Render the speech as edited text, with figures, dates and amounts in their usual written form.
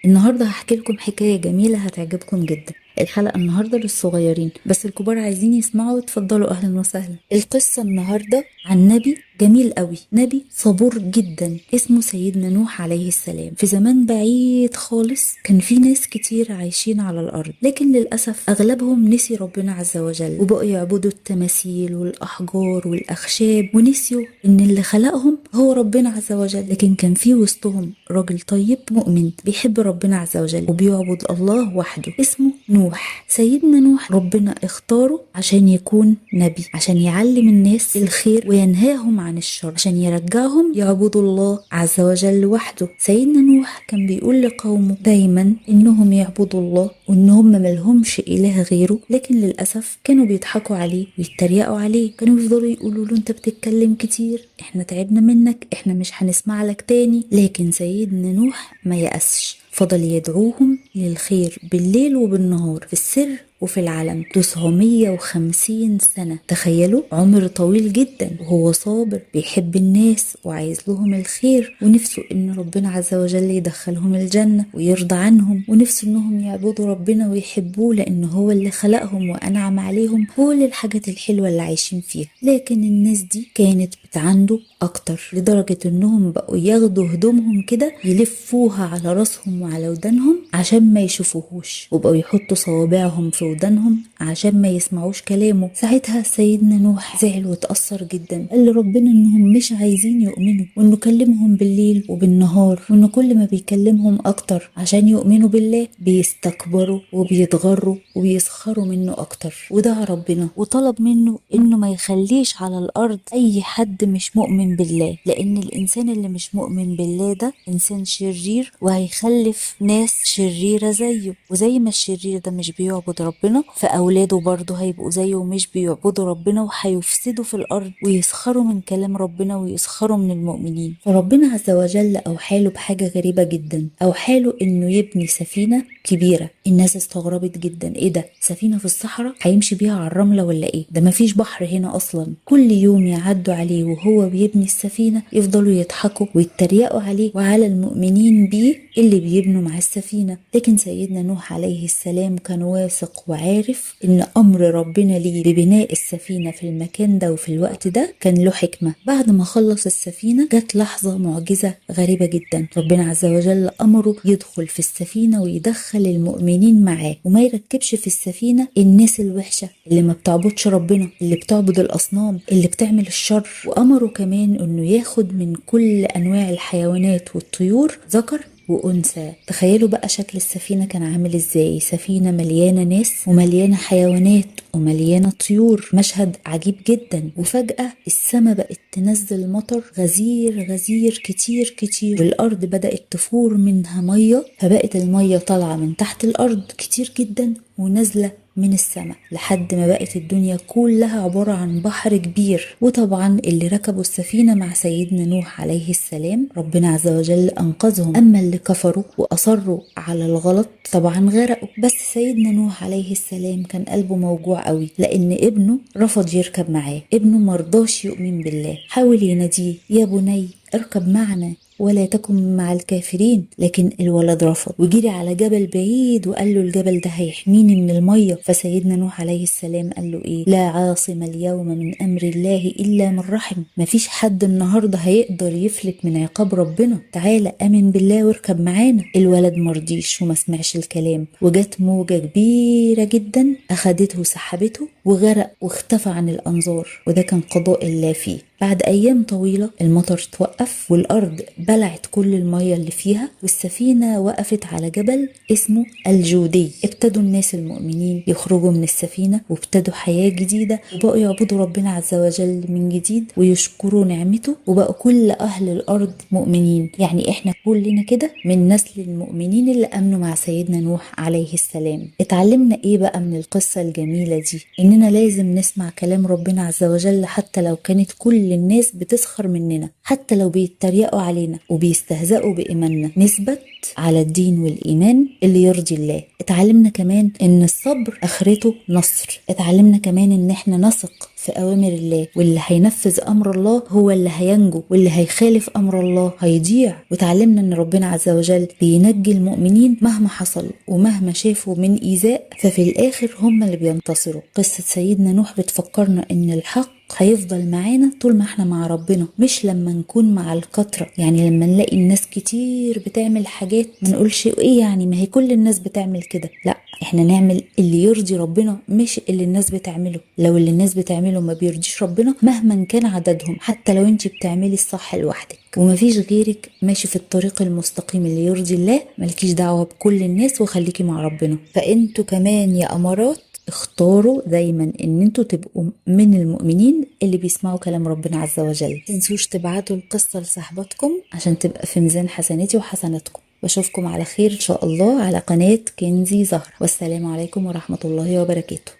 النهاردة هحكي لكم حكاية جميلة هتعجبكم جدا. الحلقة النهاردة للصغيرين، بس الكبار عايزين يسمعوا، اتفضلوا أهلا وسهلا. القصة النهاردة عن نبي جميل قوي، نبي صبور جدا، اسمه سيدنا نوح عليه السلام. في زمان بعيد خالص كان في ناس كتير عايشين على الأرض، لكن للأسف أغلبهم نسي ربنا عز وجل، وبقوا يعبدوا التماثيل والأحجار والأخشاب، ونسيوا إن اللي خلقهم هو ربنا عز وجل. لكن كان في وسطهم راجل طيب مؤمن بيحب ربنا عز وجل وبيعبد الله وحده، اسمه نوح. سيدنا نوح ربنا اختاره عشان يكون نبي، عشان يعلم الناس الخير وينهاهم عن الشر، عشان يرجعهم يعبدوا الله عز وجل وحده. سيدنا نوح كان بيقول لقومه دايما انهم يعبدوا الله وان هم ملهمش اله غيره، لكن للاسف كانوا بيضحكوا عليه ويتريقوا عليه، كانوا يفضلوا يقولوا له انت بتتكلم كتير، احنا تعبنا منك، احنا مش هنسمع لك تاني. لكن سيدنا نوح ما يأسش، فضل يدعوهم للخير بالليل وبالنهار، في السر وفي العلن، 950 سنة. تخيلوا، عمر طويل جدا، وهو صابر بيحب الناس وعايز لهم الخير، ونفسه ان ربنا عز وجل يدخلهم الجنة ويرضى عنهم، ونفسه انهم يعبدوا ربنا ويحبوه لان هو اللي خلقهم وانعم عليهم كل الحاجات الحلوة اللي عايشين فيها. لكن الناس دي كانت بتعنده اكتر، لدرجة انهم بقوا ياخدوا هدومهم كده يلفوها على راسهم وعلى ودانهم عشان ما يشوفوهوش، وبقوا يحطوا صوابعهم في ودانهم عشان ما يسمعوش كلامه. ساعتها سيدنا نوح زعل وتأثر جدا، قال لربنا انهم مش عايزين يؤمنوا، وانه كلمهم بالليل وبالنهار، وانه كل ما بيكلمهم اكتر عشان يؤمنوا بالله بيستكبروا وبيتغروا وبيسخروا منه اكتر. ودعا ربنا وطلب منه انه ما يخليش على الارض اي حد مش مؤمن بالله، لان الانسان اللي مش مؤمن بالله ده انسان شرير وهيخلف ناس شريرة زيه، وزي ما الشرير ده مش بيعبد ربنا فأولاده برضه هيبقوا زيه ومش بيعبدوا ربنا، وهيفسدوا في الأرض ويسخروا من كلام ربنا ويسخروا من المؤمنين. فربنا عز وجل أوحاله بحاجة غريبة جدا، أوحاله إنه يبني سفينة كبيرة. الناس استغربت جدا، إيه ده؟ سفينة في الصحراء هيمشي بيها على الرملة ولا إيه؟ ده مفيش بحر هنا أصلا. كل يوم يعدوا عليه وهو بيبني السفينة يفضلوا يضحكوا ويتريقوا عليه وعلى المؤمنين بيه اللي بيبنوا مع السفينة. لكن سيدنا نوح عليه السلام كان واثق وعارف ان امر ربنا ليه ببناء السفينة في المكان ده وفي الوقت ده كان له حكمة. بعد ما خلص السفينة جت لحظة معجزة غريبة جدا، ربنا عز وجل امره يدخل في السفينة ويدخل المؤمنين معاه، وما يركبش في السفينة الناس الوحشة اللي ما بتعبدش ربنا، اللي بتعبد الاصنام، اللي بتعمل الشر. وامره كمان انه ياخد من كل انواع الحيوانات والطيور ذكر وأنثى. تخيلوا بقى شكل السفينة كان عامل ازاي، سفينة مليانة ناس ومليانة حيوانات ومليانة طيور، مشهد عجيب جدا. وفجأة السماء بقت تنزل مطر غزير غزير كتير كتير، والأرض بدأت تفور منها مية، فبقت المية طالعة من تحت الأرض كتير جدا ونازلة من السماء، لحد ما بقت الدنيا كلها عبارة عن بحر كبير. وطبعا اللي ركبوا السفينة مع سيدنا نوح عليه السلام ربنا عز وجل أنقذهم، أما اللي كفروا وأصروا على الغلط طبعا غرقوا. بس سيدنا نوح عليه السلام كان قلبه موجوع قوي، لأن ابنه رفض يركب معاه، ابنه مرضاش يؤمن بالله. حاول يناديه يا بني اركب معنا ولا تكن مع الكافرين، لكن الولد رفض وجري على جبل بعيد وقال له الجبل ده هيحميني من المية. فسيدنا نوح عليه السلام قال له ايه؟ لا عاصم اليوم من امر الله الا من رحم، مفيش حد النهارده هيقدر يفلت من عقاب ربنا، تعالى امن بالله واركب معانا. الولد مرضيش وما سمعش الكلام، وجت موجة كبيرة جدا اخدته وسحبته وغرق واختفى عن الانظار، وده كان قضاء الله فيه. بعد أيام طويلة المطر توقف والأرض بلعت كل المية اللي فيها، والسفينة وقفت على جبل اسمه الجودي. ابتدوا الناس المؤمنين يخرجوا من السفينة وابتدوا حياة جديدة، وبقوا يعبدوا ربنا عز وجل من جديد ويشكروا نعمته، وبقوا كل أهل الأرض مؤمنين. يعني احنا كلنا كده من نسل المؤمنين اللي أمنوا مع سيدنا نوح عليه السلام. اتعلمنا ايه بقى من القصة الجميلة دي؟ إننا لازم نسمع كلام ربنا عز وجل حتى لو كانت كل كل الناس بتسخر مننا، حتى لو بيتريقوا علينا وبيستهزئوا بإيماننا، نثبت على الدين والإيمان اللي يرضي الله. اتعلمنا كمان ان الصبر اخرته نصر. اتعلمنا كمان ان احنا نثق في اوامر الله، واللي هينفذ امر الله هو اللي هينجو، واللي هيخالف امر الله هيضيع. وتعلمنا ان ربنا عز وجل بينجي المؤمنين مهما حصل ومهما شافوا من ايذاء، ففي الاخر هم اللي بينتصروا. قصة سيدنا نوح بتفكرنا ان الحق هيفضل معانا طول ما احنا مع ربنا، مش لما نكون مع الكترة. يعني لما نلاقي الناس كتير بتعمل حاجات ما نقولش ايه يعني، ما هي كل الناس بتعمل كده. لا، احنا نعمل اللي يرضي ربنا مش اللي الناس بتعمله. لو اللي الناس بتعمله ما بيرضيش ربنا مهما كان عددهم، حتى لو انت بتعملي الصح لوحدك ومفيش غيرك ماشي في الطريق المستقيم اللي يرضي الله، مالكيش دعوة بكل الناس وخليكي مع ربنا. فانتوا كمان يا امارات اختاروا دايما ان انتوا تبقوا من المؤمنين اللي بيسمعوا كلام ربنا عز وجل. متنسوش تبعتوا القصة لصاحباتكم عشان تبقى في ميزان حسناتي وحسناتكم. واشوفكم على خير ان شاء الله على قناة كنزي زهرة. والسلام عليكم ورحمة الله وبركاته.